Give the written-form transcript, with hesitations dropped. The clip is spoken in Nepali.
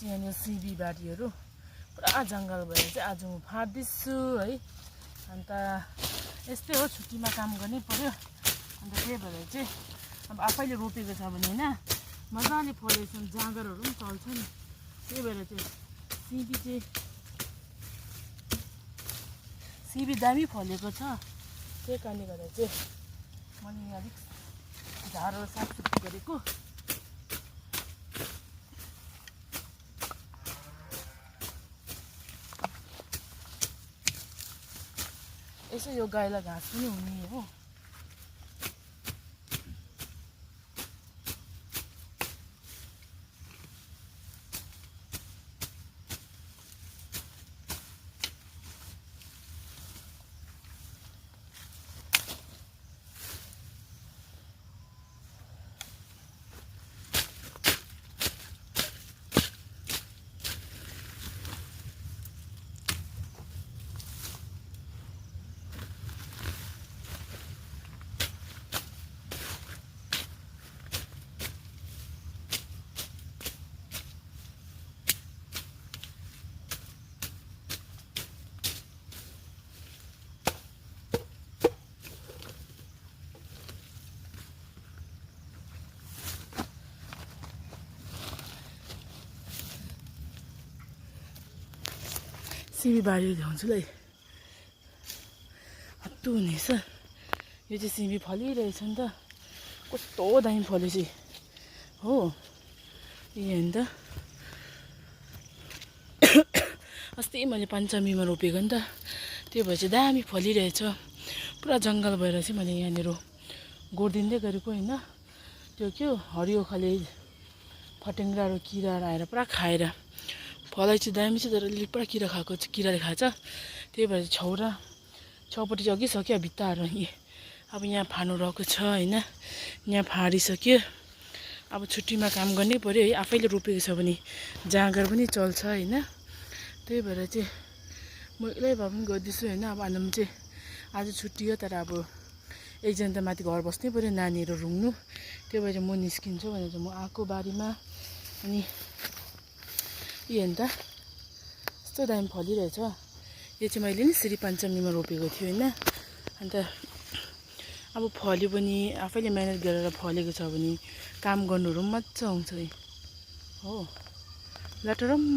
यहाँनिर सिबी बारीहरू पुरा जङ्गल भएर चाहिँ आज म फाट्दैछु है। अन्त यस्तै हो, छुट्टीमा काम गर्नै पर्यो। अन्त त्यही भएर चाहिँ अब आफैले रोपेको छ भने होइन मजाले फलेछन्, जाँगरहरू पनि चल्छ नि। त्यही भएर चाहिँ सिबी दामी फलेको छ। त्यही कारणले गर्दा चाहिँ मैले यहाँ अलिक झारहरू साफसुफ गरेको। यसो यो गाईलाई घाँस पनि हुने हो। सिमी बारी ल्याउँछु ल, हत्तु हुनेछ। यो चाहिँ सिमी फलिरहेछ नि त, कस्तो दामी फलेछ हो। यहाँ त अस्ति मैले पञ्चमीमा रोपेको नि त, त्यो भएर चाहिँ दामी फलिरहेछ। पुरा जङ्गल भएर चाहिँ मैले यहाँनिर गोडिदिँदै गरेको होइन। त्यो के हो, हरियो खाले फटेङ्ग्राहरू किराहरू आएर पुरा खाएर फलाइ चाहिँ दामी छ, तर अलिक पुरा किराले खान्छ। त्यही भएर छेउपट्टि चाहिँ अघि सक्यो भित्ताहरू। अब यहाँ फाँडो रहेको छ होइन, यहाँ फाँडिसक्यो। अब छुट्टीमा काम गर्नै पर्यो है। आफैले रोपेको छ भने जाँगर पनि चल्छ होइन। त्यही भएर चाहिँ म एक्लै भए पनि गर्दैछु होइन। अब आनन्द चाहिँ आज छुट्टी हो, तर अब एकजना त माथि घर बस्नै पर्यो, नानीहरू रुङ्नु। त्यही भएर म निस्किन्छु भनेर चाहिँ म आएको बारीमा। अनि हेर्नु त यस्तो दामी फलिरहेछ। यो चाहिँ मैले नि श्री पञ्चमीमा रोपेको थियो होइन। अन्त अब फल्यो पनि, आफैले मिहिनेत गरेर फलेको छ भने काम गर्नुहरू पनि मजा आउँछ है हो। लटरम्म